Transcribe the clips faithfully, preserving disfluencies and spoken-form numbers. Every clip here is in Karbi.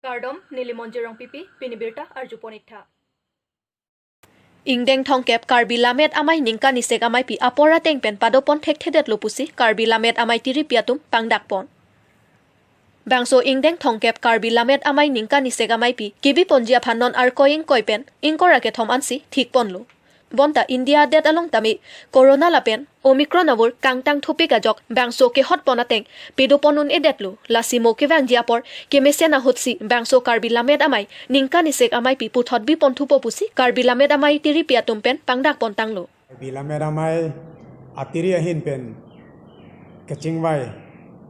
Kardom, neli Monjir Rongpipi, pini birta arjupon iktha. Ingdeng thomkep Karbi Lammet Amei ningkan isek ameipi apor ateng pen padopon thekthedetlo pusi Karbi Lammet Amei tiripi atum pangdakpon. Bangso ingdeng thomkep Karbi Lammet Amei ningkan isek ameipi kebiponji aphan non Arkoi ingkoi pen ingkoi ra kethom ansi thikponlo. Bonta India adet along tame Corona lapen Omicron avur kangtang thupik ajok bangso kehotpon ateng pedopon un-edetlo, lasi mo kevangji apor kemesen ahutsi bangso Karbi Lammet Amei ningkan isek ameipi puthot bipon thupo pusi Karbi Lammet Amei tiripi atum pen pangdakpon tanglo. Karbi Lammet Amei atiri ahin pen kachingvai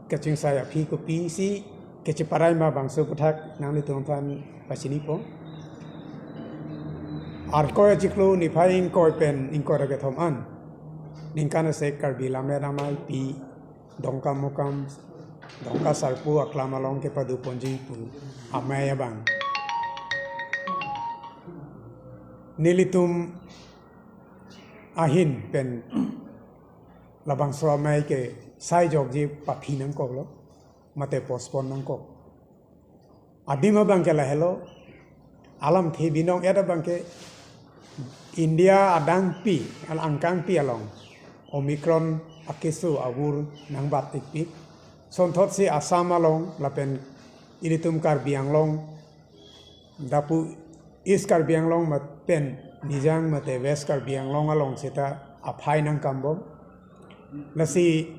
kachingsai aphi kopisi kachiparai ma bangso aputhak nanglitum aphan pachinipo. Arkoi achiklo niphai ingkoi pen ingkoi ra kethom an ningkan isek Karbi Lammet Ameipi Dongkamukam, Dongka Sarpo aklam along kepadoponji pu amei abang nelitum ahin pen labangso amei ke sai jokji paphi nangkoklo, mate postpone nangkok. Adim abang ke lahelo, alamthe binong-et abang ke India adangpi, al angkangpi along Omicron akeso avur nangbat tikpik. Sonthotsi Assam along lapen ilitum Karbi Anglong, dapu East Karbi Anglong mat pen Nijang mate West Karbi Anglong along seta aphai nangkambom. Lasi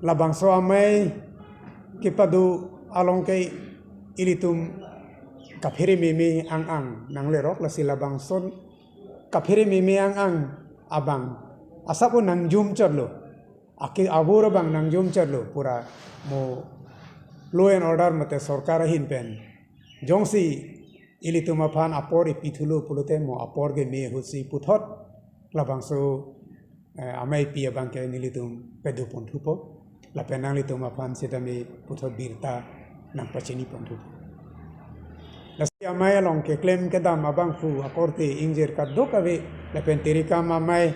labangso amei kepado along ke ilitum kaphere meme ang-ang nanglerok, lasi labangson kaphere meme ang-ang abang asap un nangjum chotlo. Ake avur abang nangjum chotlo, pura mo law and order mate sorkar ahin pen jongsi ilitum aphan apor ipithulo pulote mo apor keme ahutsi puthot labangso, eh, ameipi abang ke nelitum padopon thupo. Lapen nanglitum aphan sitame puthot birta nangpachinipon thupo. Lasi amei along keklem kedam abangphu akorte ingjir kadokave lapen tirikam amei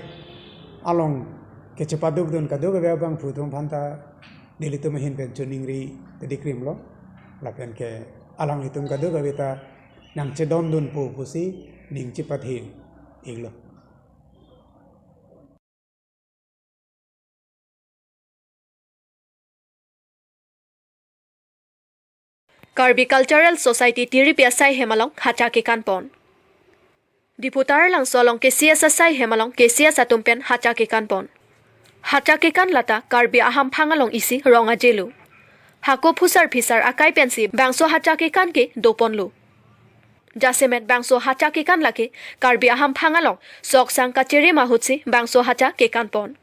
along kechepadukdun kadokave abangphu atum aphanta nelitum ahin pen choningri kedikrimlo. Lapen ke alanglitum kadokave ta nangchedondunpo pusi ning chepathe-iklo. Karbi Cultural Society tiripi asai hem along hacha kekanpon. Diphu Taralangso along K C S asai hem along K C S atum pen hacha kekanpon. Hacha kekan lata Karbi ahamphang along isi rong ajelo. Hako phusar phisar akai pensi bangso hacha kekan ke doponlo. Jasemet bangso hacha kekan lake Karbi ahamphang along sok sang kachirim ahutsi bangso hacha kekanpon.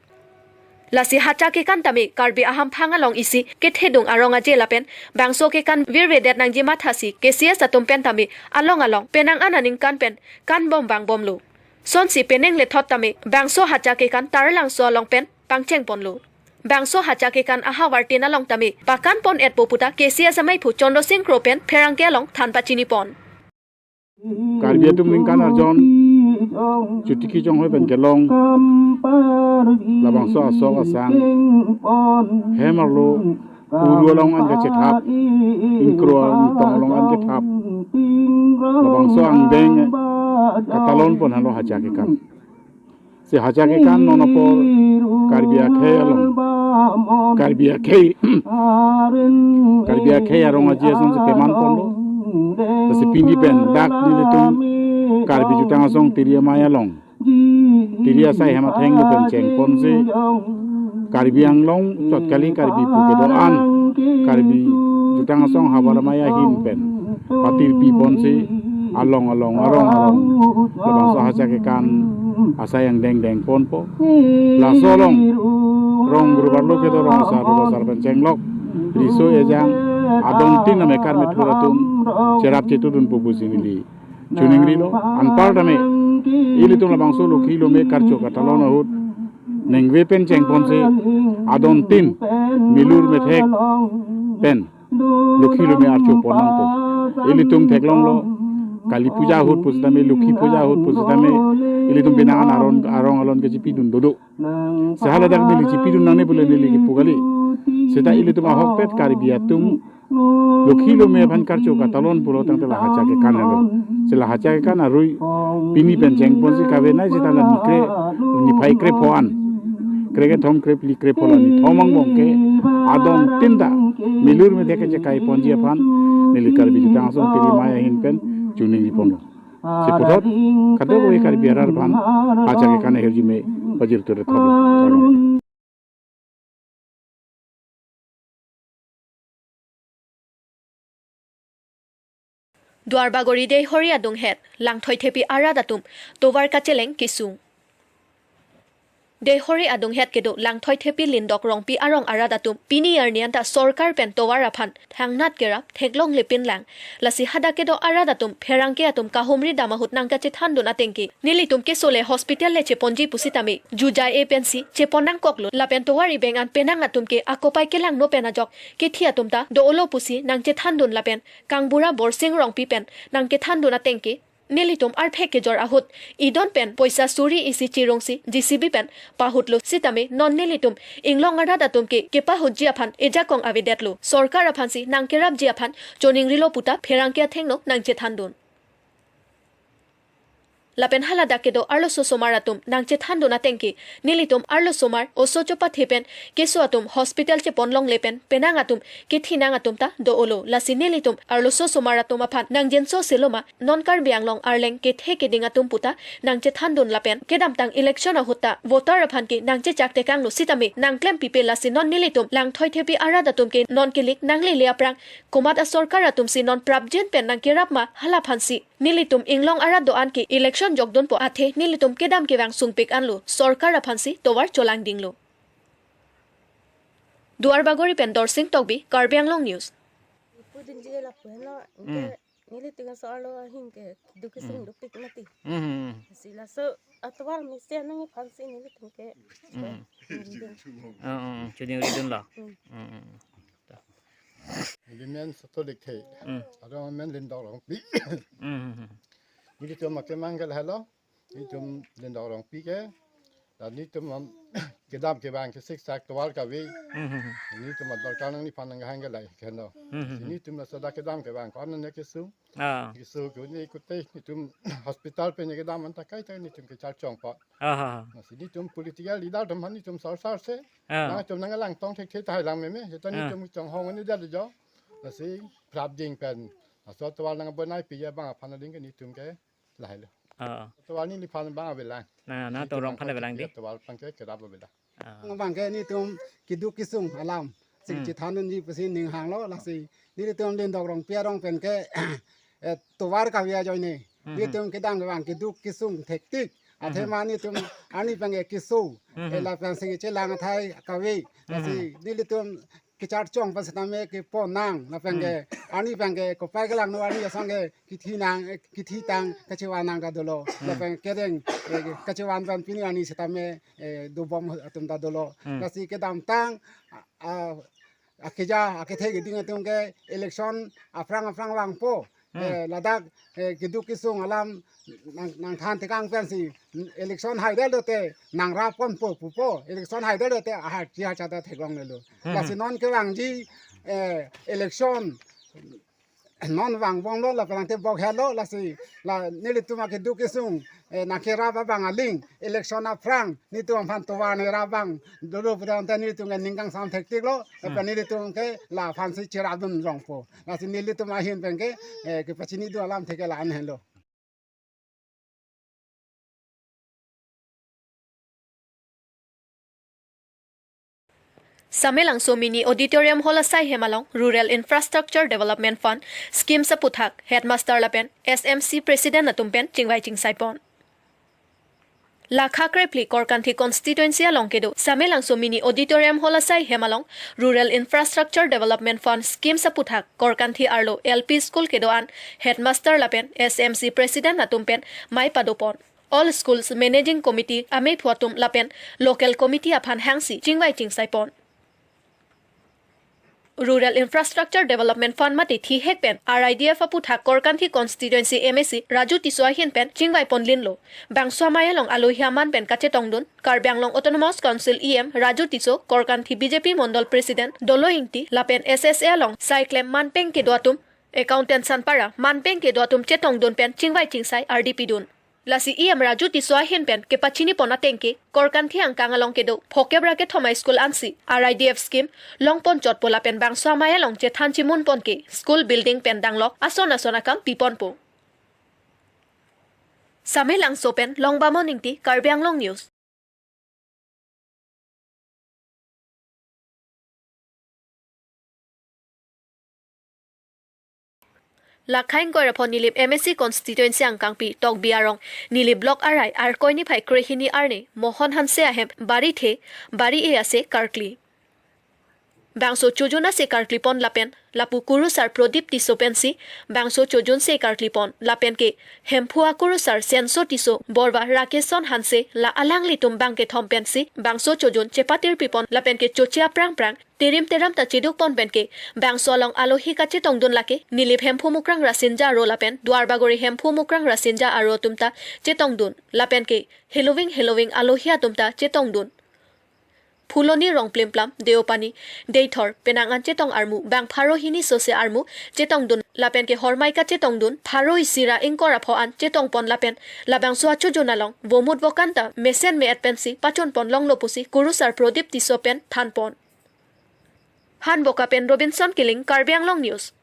Lasi hacha kekan tame Karbi ahamphang along isi kethedung arong aje lapen bangso kekan virvedet nangji mathasi K C S atum pen tame along along penang an aningkan pen kanbom vangbomlo. Sonsi penang lethot tame bangso hacha kekan Taralangso along pen pangchengponlo. Bangso hacha kekan ahavartin along tame pakanpon-etpo puta K C S ameiphu Chandra Sing Kro pen pherangke along than pachinipon. Karbi atum ningkan arjon chotiki chonghoi pen kelong labangso asok asang hem arlo uru along an kachethap, ingkro ingtong along an kethap, labangso angdeng katalonpon halo hacha kekan. Si hacha kekan non apor Karbi akhei along, Karbi akhei, Karbi akhei arong aje asonsi pemanponlo. Lasi pini pen dak nelitum Karbi Jutang Asong tiri amei along, tiri asai hem athenglo pen chengponsi Karbi Anglong chot kali Karbi pu kedo-an Karbi Jutang Asong havar amei ahin pen patirpiponsi along along arong arong labangso hacha kekan asai angdeng dengponpo. Laso along rong guru barlo kedo rong asar, rong asar pen chenglok riso ejang adon tin amekar methur atum cherap chetudunpo pusi neli choningrilo. Anpar tame ilitum labangso lokhi lome karcho katalon ahut nengve pen chengponsi adon tin milur methek pen lokhi lome archopon nangpo. Ilitum theklonglo, Kali Puja ahut pusitame, Lokhi Puja ahut pusitame, ilitum penang an arong, arong alon kechipidun dodo. Si haladak neli chipidun nangne pule neli kipu kali. Seta ilitum ahokpet Karbi atum lokhi lome aphan karcho katalon pulo tangte la hacha kekan helo. Si la hacha kekan arui pini pen chengponsi kavenei seta la ni kre, niphai krepho an, kre kethom, krephli, krephongo, nithom angbong ke adong tinta milur mede kachekaiponji aphan neli Karbi Jutang Asong Piri Amei ahin pen choningri ponlo. Si puthot kadokave Karbi arat aphan hacha kekan ahirjume pajirthu re thaplo. Kardom. Duarbagori Deihori adunghet Langthoi Thepi arat atum tovar kacheleng kesung. Deihori adunghet kedo Langthoi Thepi Lindok Rongpi arong arat atum pini arni anta sorkar pen tovar aphan thangnat kerap theklonglepinlang. Lasi hadak kedo arat atum pherangke atum kahumri dam ahut nangkachethandun ateng ke nelitum keso le hospital le cheponji pusitame jujai-e pensi chepon nangkoklo. Lapen tovar ibeng an penang atum ke akopai kelangno pen ajok kethi atum ta do-olo pusi nangchethandun lapen Kangbura Borsing Rongpi pen nangkethandun ateng ke nelitum arphek kejor ahut idon pen poisa suri isi chirungsi J C B pen pahutlo sitame non nelitum inglong arat atum ke kepahutji aphan ejakong avedetlo. Sorkar aphansi nangkerapji aphan choningrilo puta pherangke athengno nangchethandun. Lapen haladak kedo arloso osomar atum nangchethandun ateng ke nelitum arloso osomar oso chopathe pen keso atum hospital cheponlongle pen penang atum kethinang atum ta do-olo. Lasi nelitum arloso osomar atum aphan nangjenso seloma non Karbi Anglong arleng kethe keding atum puta nangchethandun lapen kedamtang election ahut ta voter aphan ke nangchechak tekanglo sitame nangklempipe. Lasi non nelitum Langthoi Thepi arat atum ke non kelik nanglele aphrang komat asorkar atumsi non prapjin pen nangkerap ma hala aphansi nelitum inglong arat do-an ke election jokdunpo athe nelitum kedam kevang sungpik anlo, sorkar aphansi tovar cholangdinglo. Duarbagori pen Dorsing Tokbi, Karbi Anglong News. Ipu dinji lapu heno, Hmm. Inke nelitum so arlo ahin ke dukisung Hmm. duktik mati. Hmm. Si laso atovar mesen nangji aphansi nelitum ke Hmm. choningri dun. Oh, oh, oh, choningri dunlo. Hmm. Hmm, hmm. Neli men Soto Lekthe. Hmm. Arong men Lindok Rongpi. Hmm, hmm, hmm. Nelitum akemang ke lahelo. Nelitum Lindok Rongpi ke. Dan nelitum kedam kevang ke siksak tovar kave. Hmm, hmm, hmm. Nelitum adorkar nangliphan nanghang ke lahei keno. Hmm, hmm, hmm. Nelitum laso dak kedam kevang ko-an ne kesung. Ah. Kesung ke ne kute nelitum hospital pen kedam anta kaita nelitum kechar chongpo. Ah, ah, ah. Lasi nelitum political leader atum aphan nelitum sor sar se. Ah. Nangtum nanglang tong thekthe tahai lang meme. Seta Ah. nelitum chonghong ne dia jo. Lasi prapjin pen. Laso atovar nangbonaipiji abang aphan aling ke nelitum ke lahailo. Ah. Atovar neliphan abang avelang. Na, na, Nelitum atovar aphan avelang di. Atovar aphan ke kerap avelang. Ah. Abang ke nelitum keduk kesung alam. Sing Hmm. chethandunji pusi ning hanglo lasi. Nelitum Lindok Rongpi arong pen ke, eh, tovar kave ajoine. Hmm. Nelitum kedam kevang keduk kesung thektik. Hmm. Athema nelitum arni pen ke keso. Hmm. Eh, lapen sing chelang athai kave. Lasi Hmm. nelitum kechar chong pen setame kepon nang. Lapen ke Hmm. arni pen ke kopai kelangno arni asong ke kethinang, eh, kethitang, kechevan nang ta dolo. Hmm. Lapen kereng, eh, kechevan pen pini arni setame, eh, dobom atum ta dolo. Hmm. Lasi kedamtang, a, a, akeja, akethe keding atum ke election aphrang aphrang vangpo. Hmm. Eh, ladak, eh, keduk kesung alam nang, nangthan tekang pensi election haidetlo te nangrap ponpo pupo. Election haidetlo te ahar chi hacha ta theklonglelo. Hmm. Lasi non kevangji, eh, election non vangbomlo lapen nangtebok helo lasi la nelitum akeduk kesung, eh, nangkerap abang aling election aphrang nelitum aphan tovar nerap abang dolo pudam ta nelitum ke ning kangsam thektiklo lapen Hmm. nelitum ke laphansi cherapdun longpo. Lasi nelitum ahin pen ke, eh, kepachinidun alamthe ke la-an henlo. Samelangso Mini Auditorium Hall asai hem along Rural Infrastructure Development Fund schemes aputhak Headmaster lapen S M C President atum pen chingvai chingsaipon. Lakha krephli Korkanthi constituency along kedo Samelangso Mini Auditorium Hall asai hem along Rural Infrastructure Development Fund schemes aputhak Korkanthi arlo L P School kedo-an Headmaster lapen S M C President atum pen mei padopon. All Schools Managing Committee amephu atum lapen Local Committee aphan hangsi chingvai chingsaipon. Rural Infrastructure Development Fund mate thihek pen R I D F aputhak Korkanthi Constituency M A C Raju Tisso ahin pen chingvai ponlinlo. Bangso amei along alohi aman pen kachetongdun Karbi Anglong Autonomous Council E M Raju Tisso, Korkanthi B J P Mondol President Dolo Ingti lapen S S A along saiklem manpeng kedo atum, accountant sanpara manpeng kedo atum chetongdun pen chingvai chingsai ardi pidun. Lasi E M Raju Tisso ahin pen kepachini pon ateng ke Korkanthi angkang along kedo phokep ra kethom a-school ansi R I D F scheme longpon chotpo lapen bangso amei along chethan chimun pon ke school building pen danglok ason ason akam piponpo. Samelangso pen Longbamon Ingti, Karbi Anglong News. Lakhain koirapho Nilip M A C Constituency angkangpi Tokbi Arong, Nilip Block arai Arkoi niphai krehini arni Mohon Hanse ahem Bari The, Bari E ase karkli. Bangso chojun ase karkli pon lapen lapu kurusar Prodip Tisso pensi bangso chojun se karkli pon lapen ke Hemphu akurusar Senso Tisso, Borva Rakeson Hanse la alanglitum bang kethom pensi bangso chojun chepatir pipon lapen ke choche aphrang phrang terim teram ta cheduk pon pen ke bangso along alohi kachetongdun lake Nilip Hemphu Mukrang Rasinja Aro lapen Duarbagori Hemphu Mukrang Rasinja Aro atum ta chetongdun lapen ke heloving heloving alohi atum ta chetongdun. Phuloni Rongplimplam, Deopani, Deithor, penang an chetong armu bang pharo hini sose armu chetongdun lapen ke hormai kachetongdun pharo isi ra ingkoi ra pho an chetongpon lapen labangso achojun along vomut vokan ta mesen me-et pensi pachunpon longlo pusi kurusar Prodip Tisso pen thanpon. Hanboka pen Robinson Killing, Karbi Anglong News.